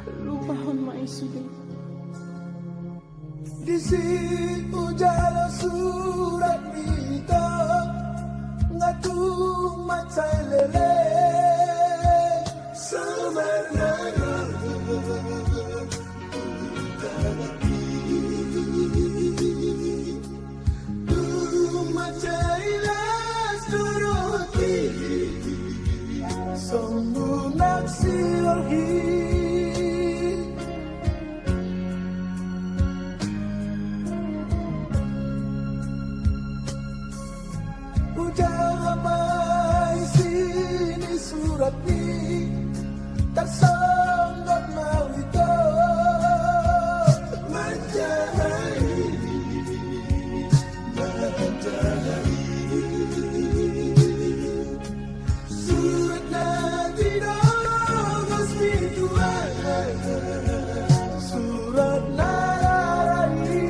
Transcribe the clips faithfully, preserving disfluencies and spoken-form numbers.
Lupahon ma i sude. Disi hujalo surat ni ito, nga tung mansai leleng. Samarna Ujaha ma isi ni surat i, tarsonggot ma au ito manjaha i, manjaha i. Surat na tinobus ni Tuhan, surat na rara i.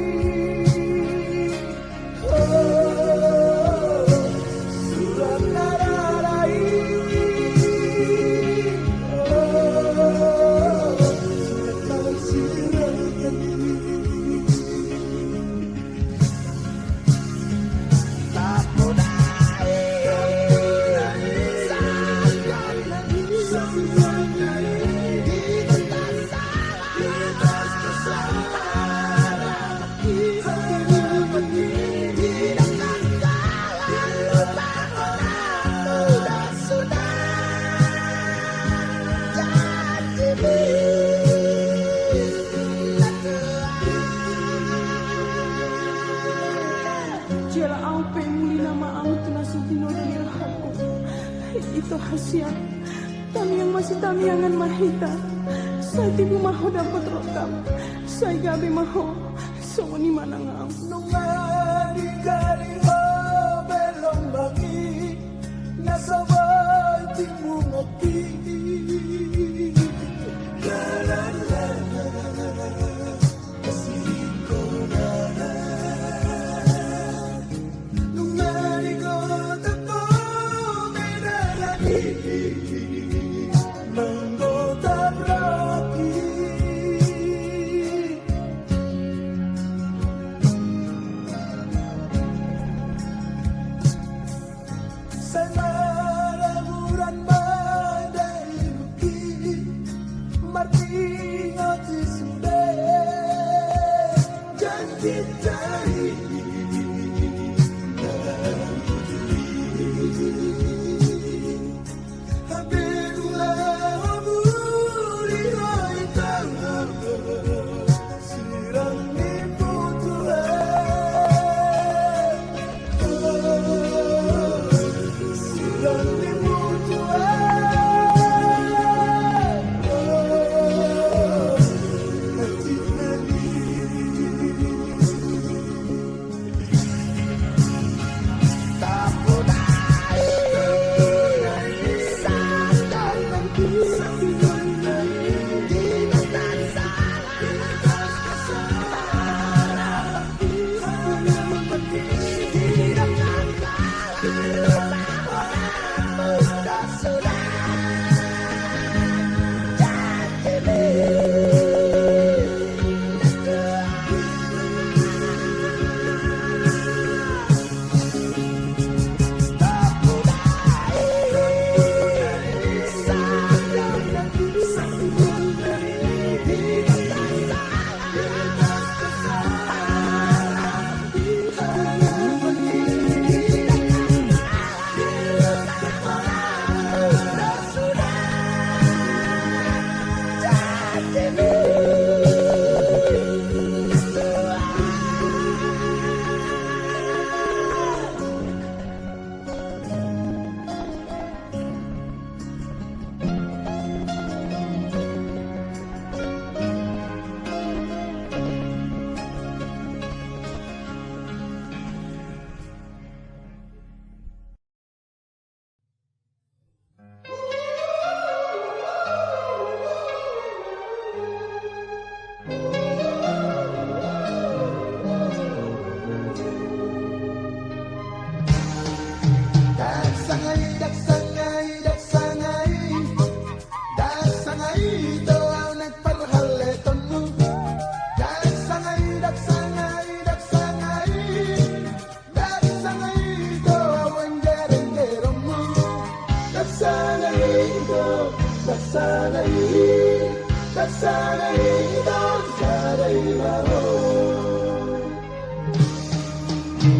Jala au pe muli nama au tu na so tinodo ni rohangku. Ito hasian. Tangiang masitamiangan ma hita. Sai tibu ma ho dapot rongkap. Sai gabe ma ho. Songon i ma nang au. Nunga digali ho be lombang i, na so boi timungoki. La, la, la, la, la, la. Ndang sanga i ito tu sada i ma ho.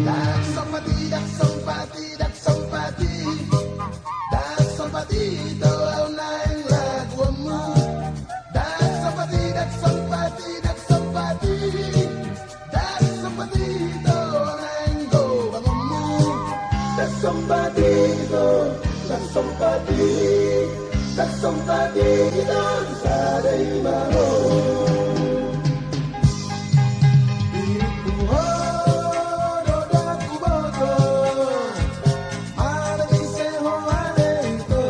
Ndang sompati, ndang sompati, ndang sompati. Ndang sompati ito au naeng laguanmu. Ndang sompati, ndang sompati, ndang sompati. Ndang sompati ito naeng gobangonmu. Ndang sompati ito, ndang sompati, ndang sompati ito tu sada i ma ho. Diriku ho do ndang huboto. Manang ise ho ale ito.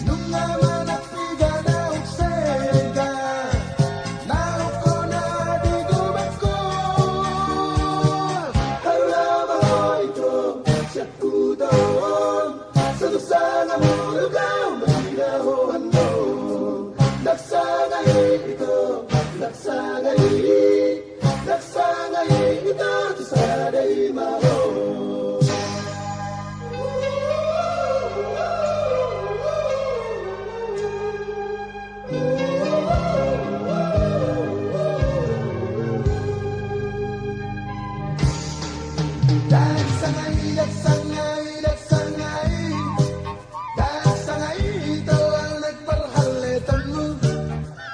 Nunga manang piga na husega, naung hona di gobangku. Haru ma ho ito sian huta on. Satur sanga molo gabe na ho annon. Ndang sanga i ito, ndang sanga i. Ndang sanga i ito tu sada i ma ho. Ndang sanga i, ndang sanga i, ndang sanga i. Ndang sanga i ito au naeng parhalletonmu.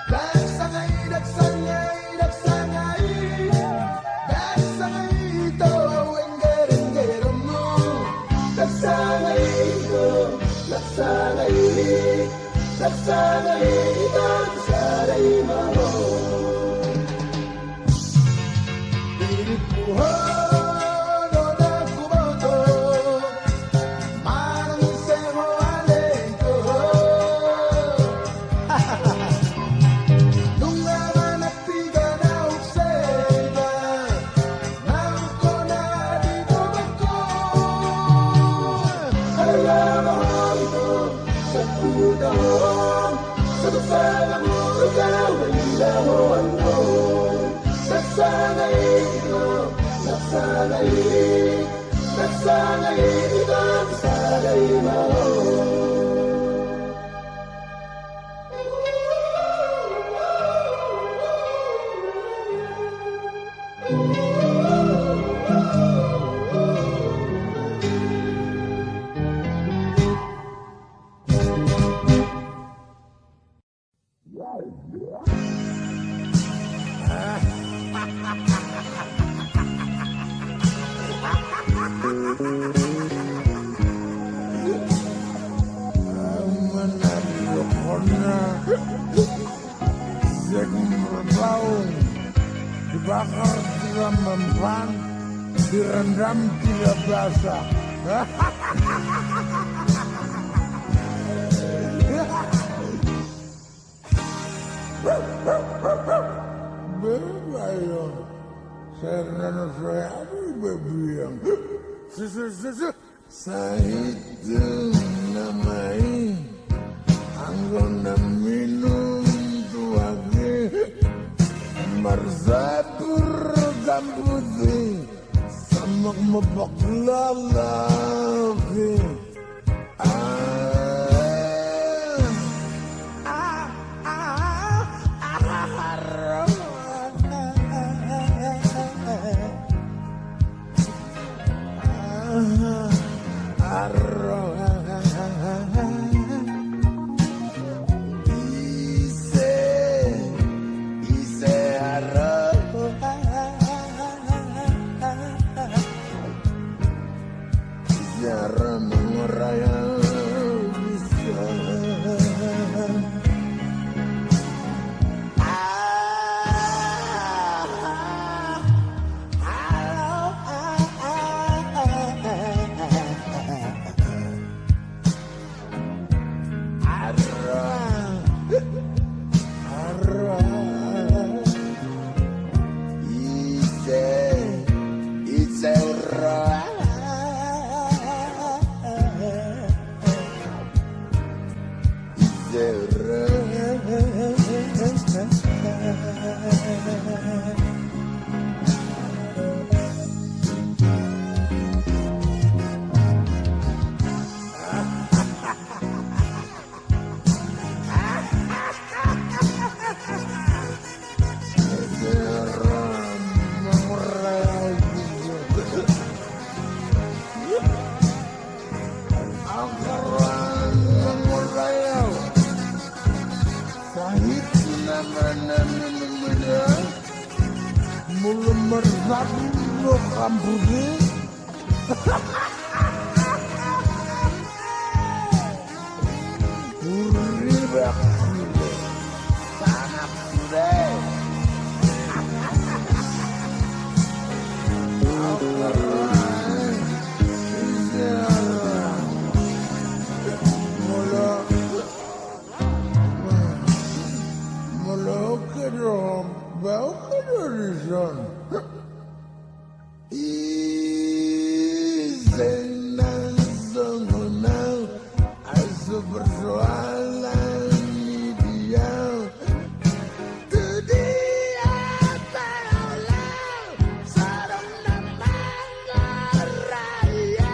Ndang sanga i, ndang sanga i, ndang sanga i. Ndang sanga i ito au engger-enggeronmu. Ndang sanga i ito, ndang sanga i. Ndang sanga i ito tu sada i ma ho. Diriku ho do ndang huboto. Manang ise ho ale ito. Nunga manang piga na husega, naung hona di gobangku. Haru ma ho ito sian huta on. Satur sanga molo gabe na ho annon. Ndang sanga i ito, ndang sanga i. Ndang sanga i ito tu sada i ma ho. Manari rokona. Seng marbaung. Dibakar tiga mempan. Direndam tiga basah. Bebayo. Serana saya bebiang. Susu, susu. Sai tu nama i. Anggo na minum tu agia. Marsatur gambuti. Samak mabak lalaki. Ise, ise aro. Jara mangoraya bisa. Nomor satu, no kampusi. Uribak sude. Sangat sude. Molo, molo oke do, ba oke do dison. Ise na songon au, ai so persoalan ni dia. Tu dia pe olo, sadong na mangarai au.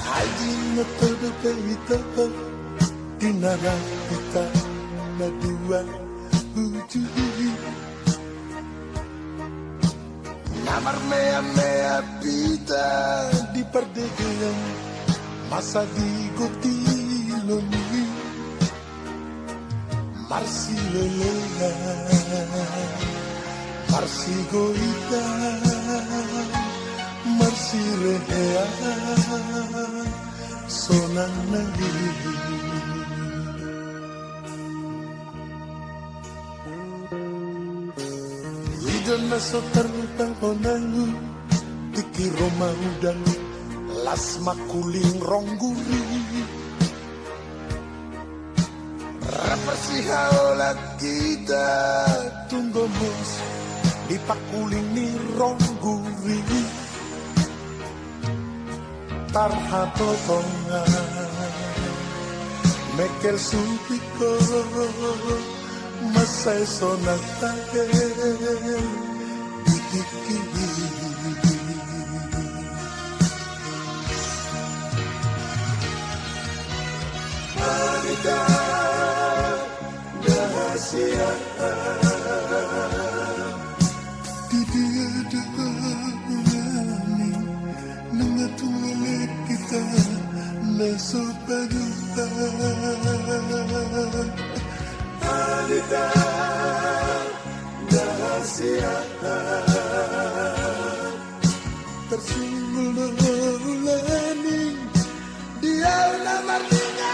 Ai di na tolu pe hita, di na ra hita na dua uju i. Na marmeamea hita di pardegean, masa di gotilon i. Marsilelean, marsigoitan, marsirehean, sonang na i. I do na so tarlupa honangku, tingki ro ma udan, las mangkuling rongguri. Sihaolan hita tu gomos di pangkuling ni rongguri, tarhatotongan mengkel sumpit ho, mansai sonang tahe di tingki i. Alita na hasian, di dia do hamu nami, nunga tung leleng hita na so pajumpa. Alita na hasian, tarsunggul do ho ulaning di ahu na marninga.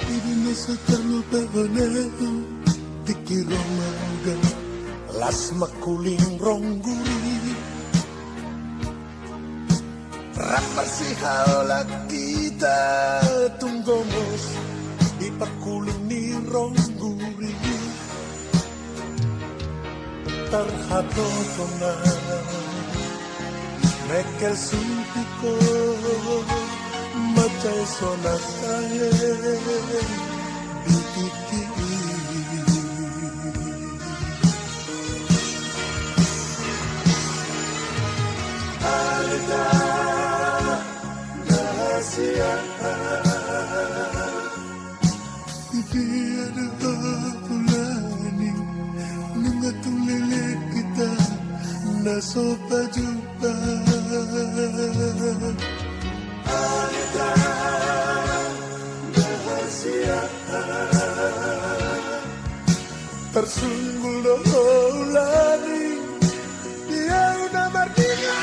Di na so tarlupa ho ahu, tingki ro mangga las mangkuling rongguri. Rap marsihaolan hita tu gomos di pangkuling ni rongguri, tarhatotongan mengkel sumpit ho, mansai sonang tahe di tingki i. Alita na hasian, di dia do ho ulaning, nunga tung leleng hita na so pajumpa. Alita na hasian, tarsunggul do ho ulaning di ahu na marninga.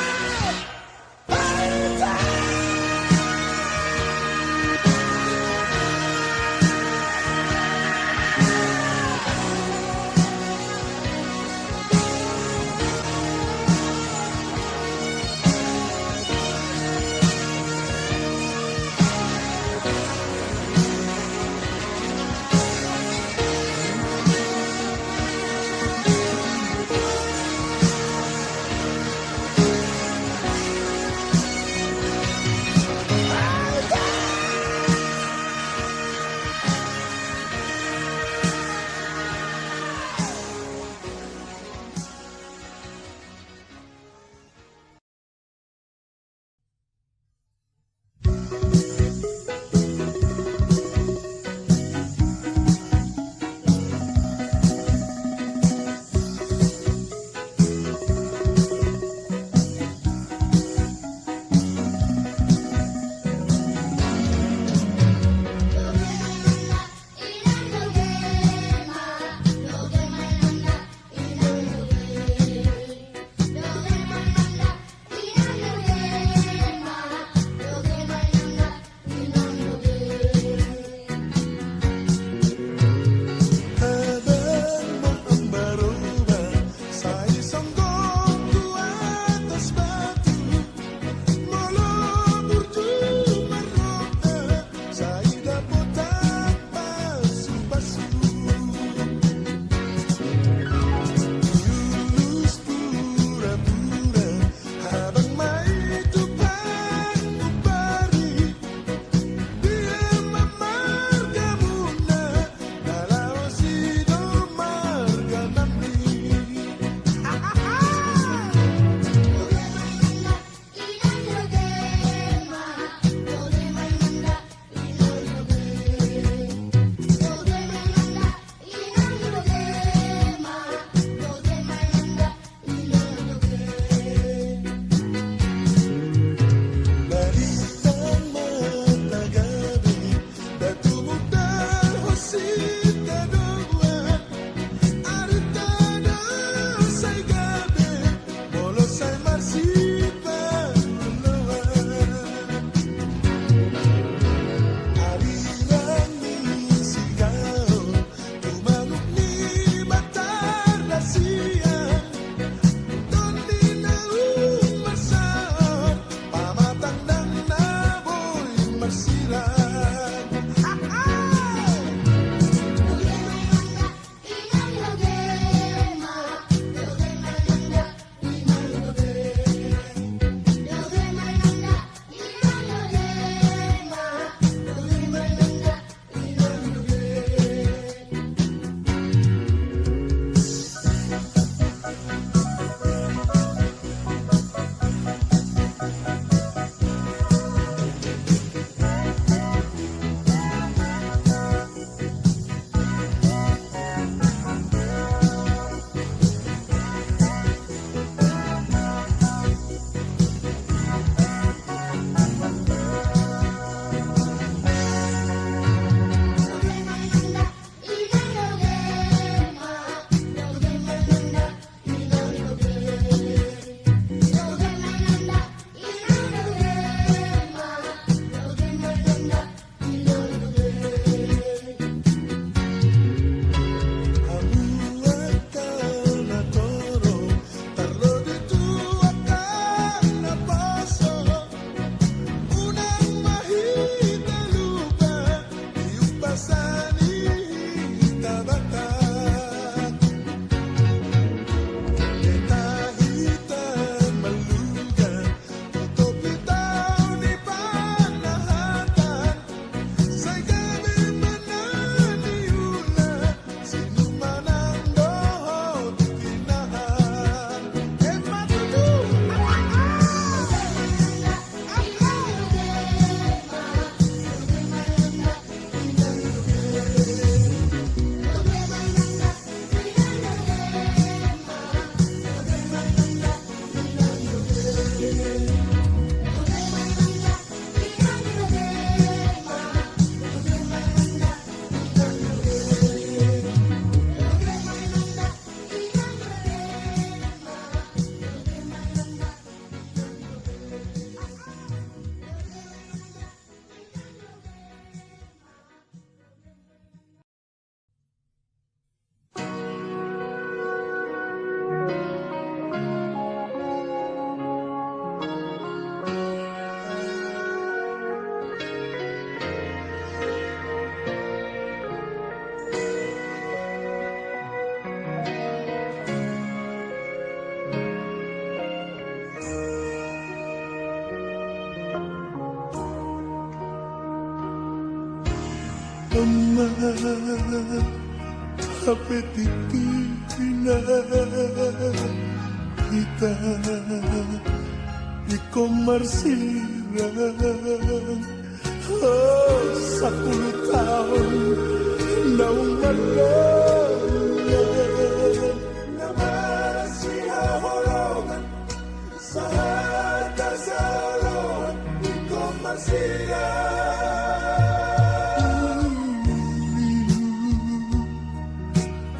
Hape tingki na hita ingkon marsirang. Oh, sampulu taon naung mardongan. Na marsihaholongan. Sahat hasaroan ingkon marsirang.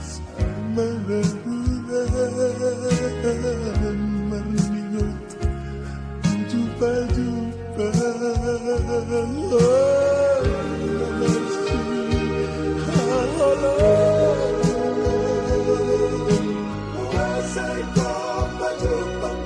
Sai marhuhuran marningot, jumpa-jumpa. Oh, na marsihaholongan. Sai ingkon pajumpang.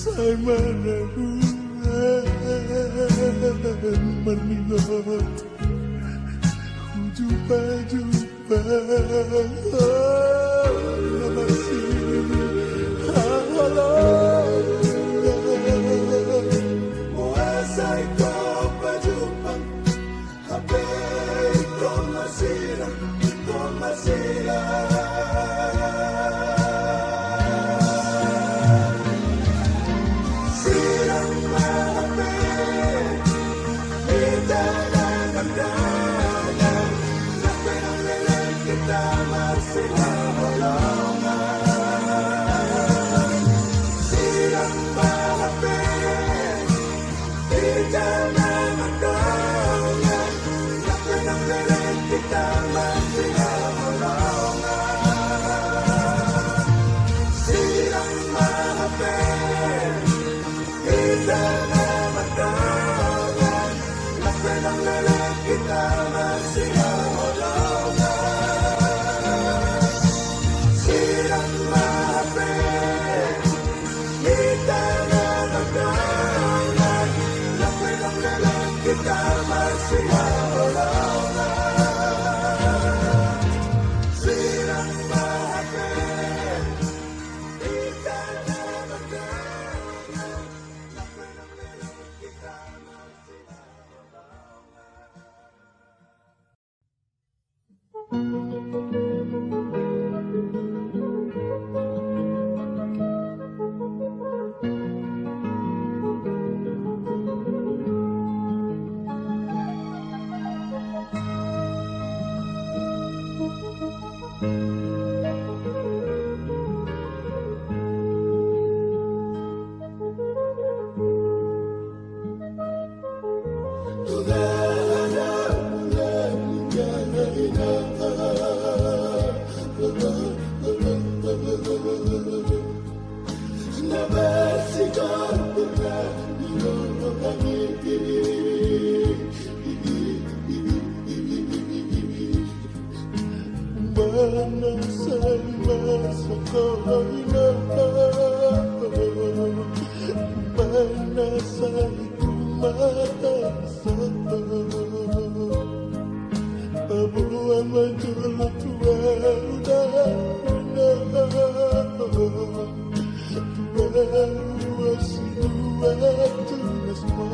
Sai marhuhuran marningot, jumpa-jumpa. Oh, na marsihaholongan. Sai ingkon pajumpang. Hape ingkon marsirang, ingkon marsirang. Sirang ma hape. Hita na mardangan, na penang leleng hita marsihaholongan. Sirang ma hape. Hita na mardangan, na penang leleng hita marsihaholongan. Sirang ma hape. Hita na mardangan, na penang leleng hita marsihaholongan. Sirang ma hape. Hita na mardangan, na penang leleng hita marsihaholongan. Sirang ma hape. Hita na mardangan, na penang leleng hita marsihaholongan. Mana sai masoko ina, mana sai tumata sato. Paboa ma jolo tua uda, tua uda si dua tunas mo.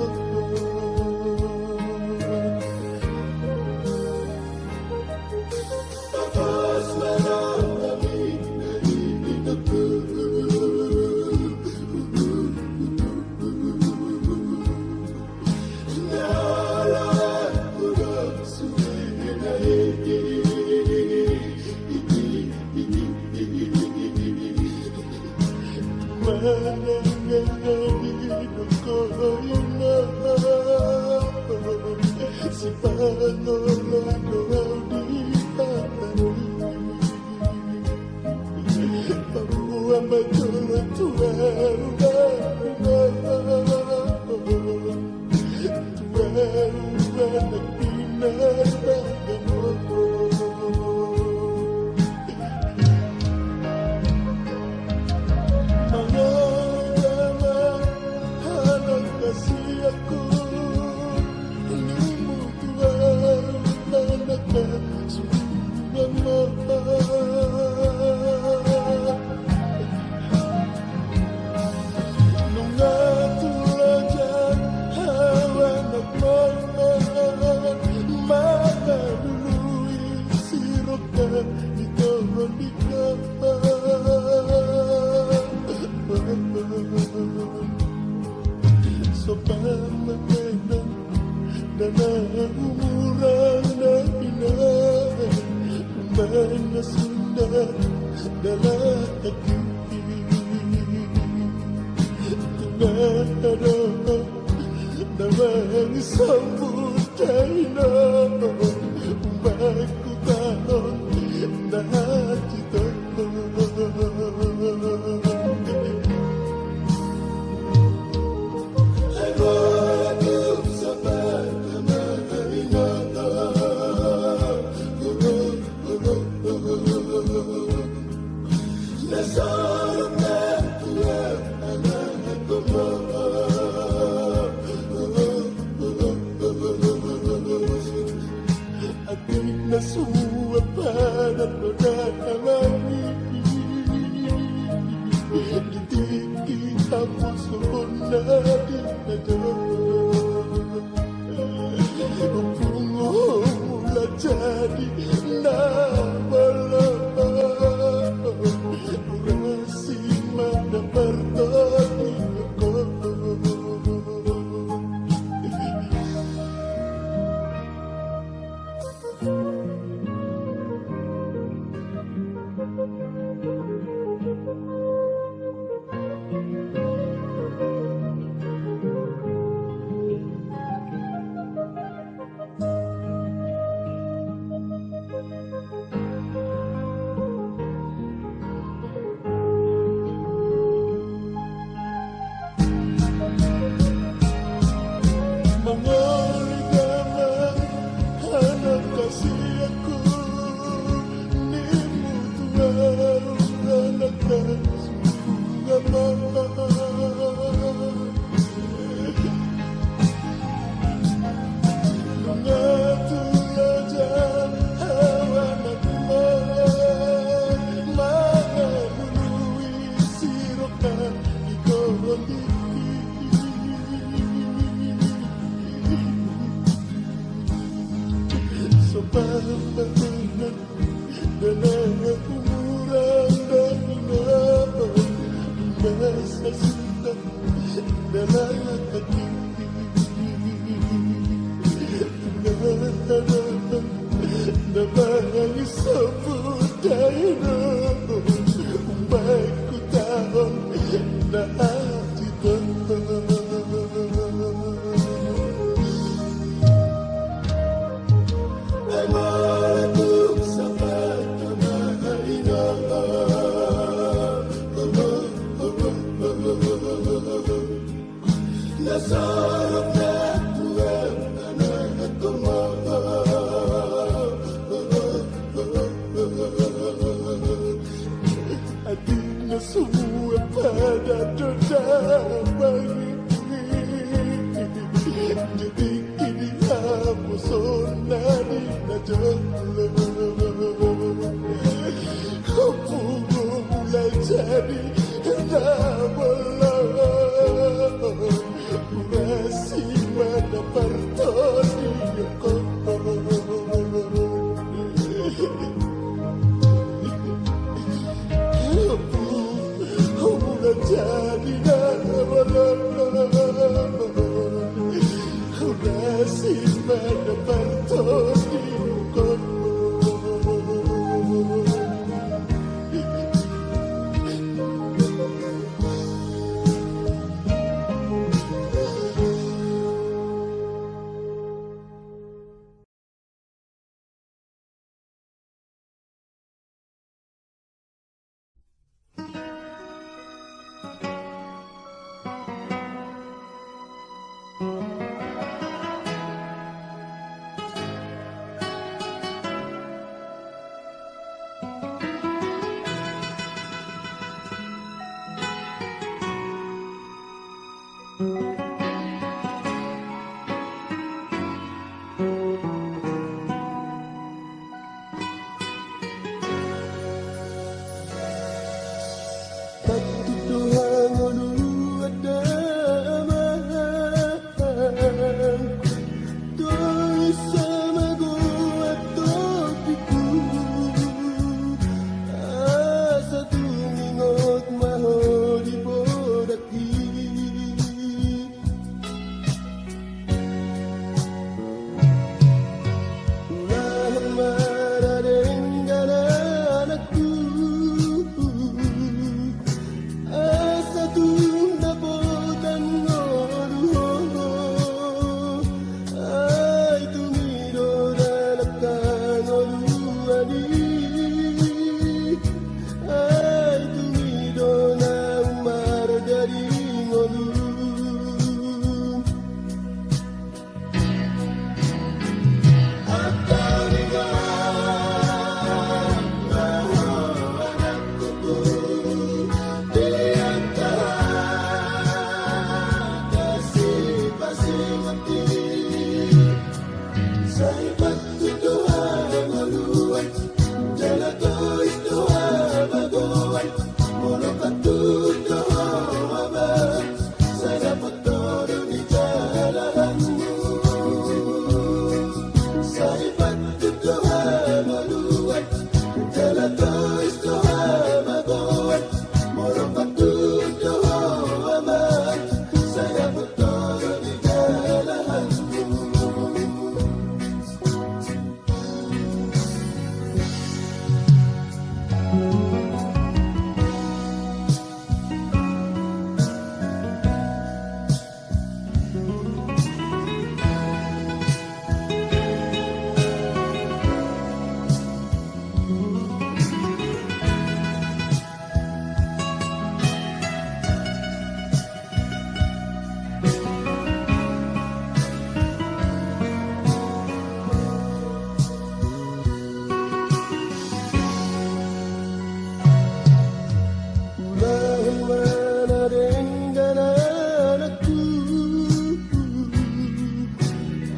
Ulaon ma na denggan anakku,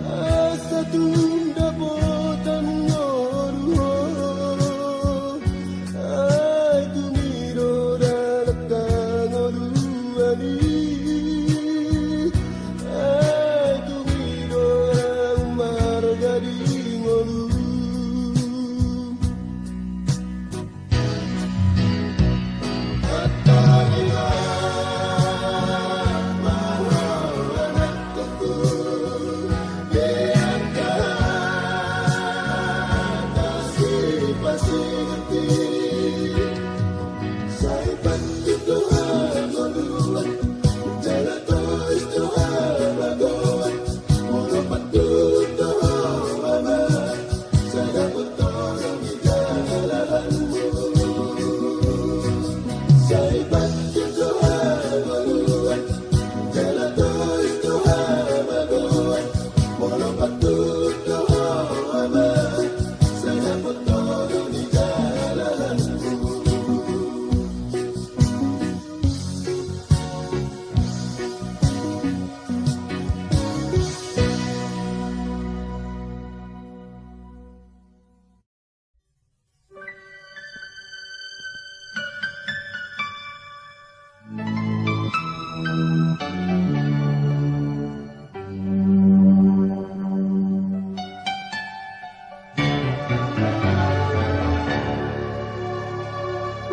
asa tung dapotan ngolu ho. Ai tung i do dalan hangoluan i, ai tung i do na marga di ngolu.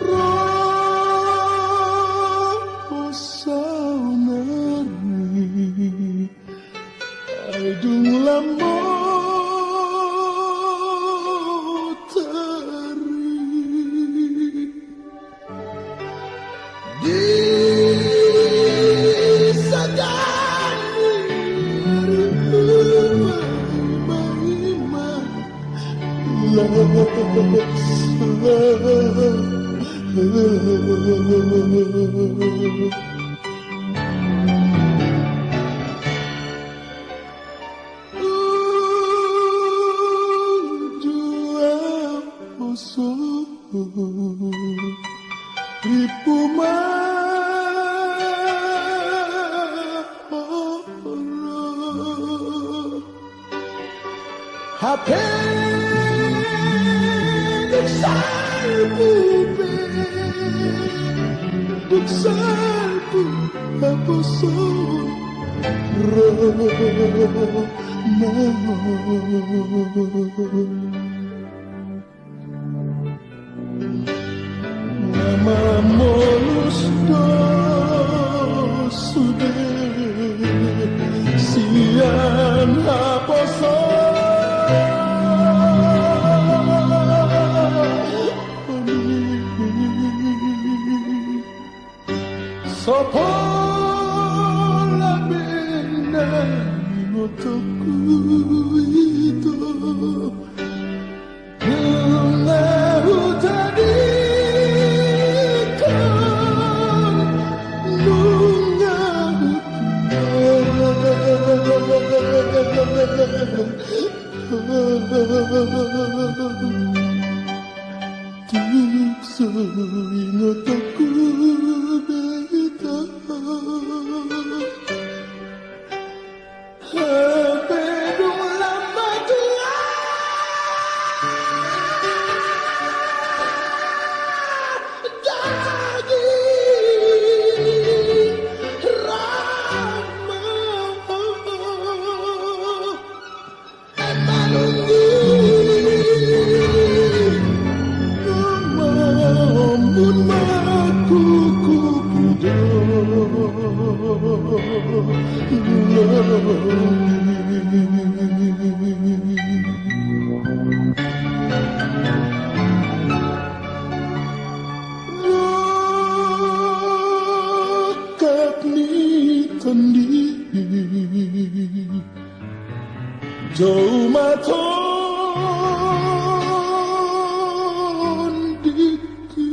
Ro saonari, ai dung lam tari. Di sadan ni ari, ima-ima laksa. Uju aposo, ripu ma olo. Hape dung salpu pe, dung salpu aposo ro ma. Na mamolus do sude sian haposoon i. So pola be na ningotongku ito. Nunga hutadingkon, nunga hutadingkon. Tuk so ingotonku be hita. Hape dung lam matua Tondingki,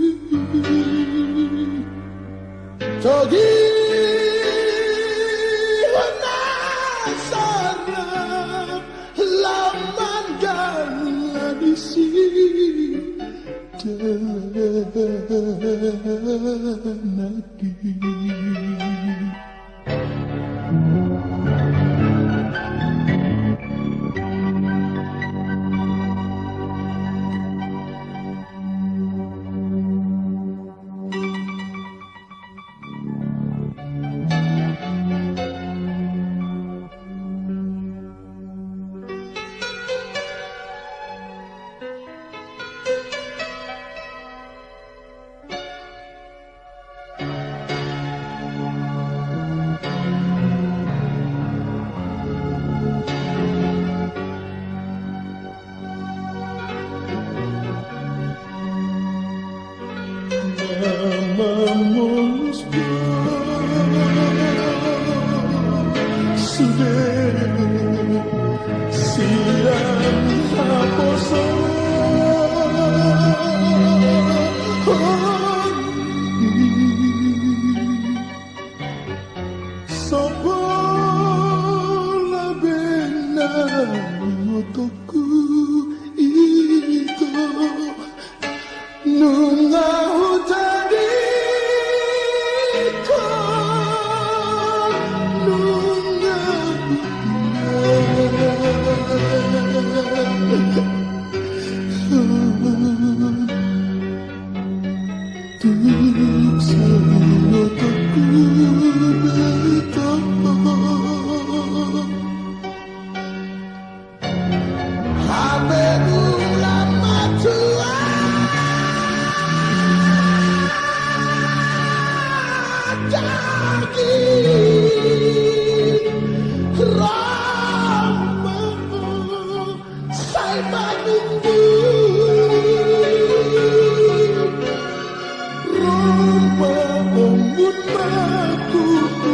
togihon na sarap lam manggala disi. Nunga hutadingkon, nunga hutadingkon. Tuk saluhutku na tama. Hape dung lam matua daging, ro ma sai manunggu. Ro ma ombun ma tutu.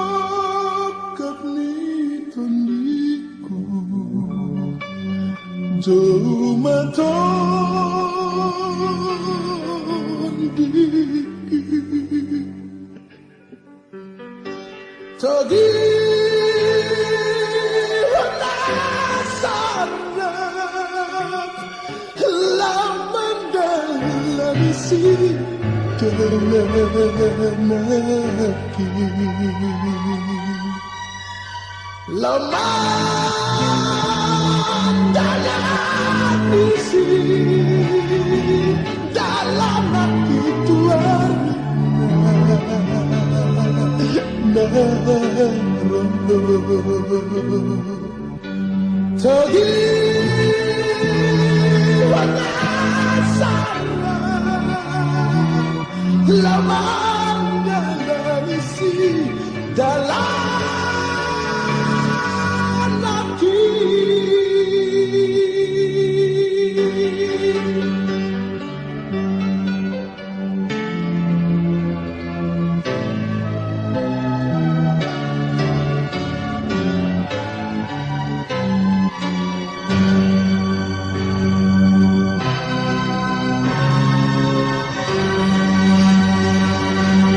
Rongkap ni tondingku, jou ma tondingki. Togihon na sarap lam manggala disi. Dalanaki lam manggala disi. Dalanaki tu ari na ro. Togihon na sarap lam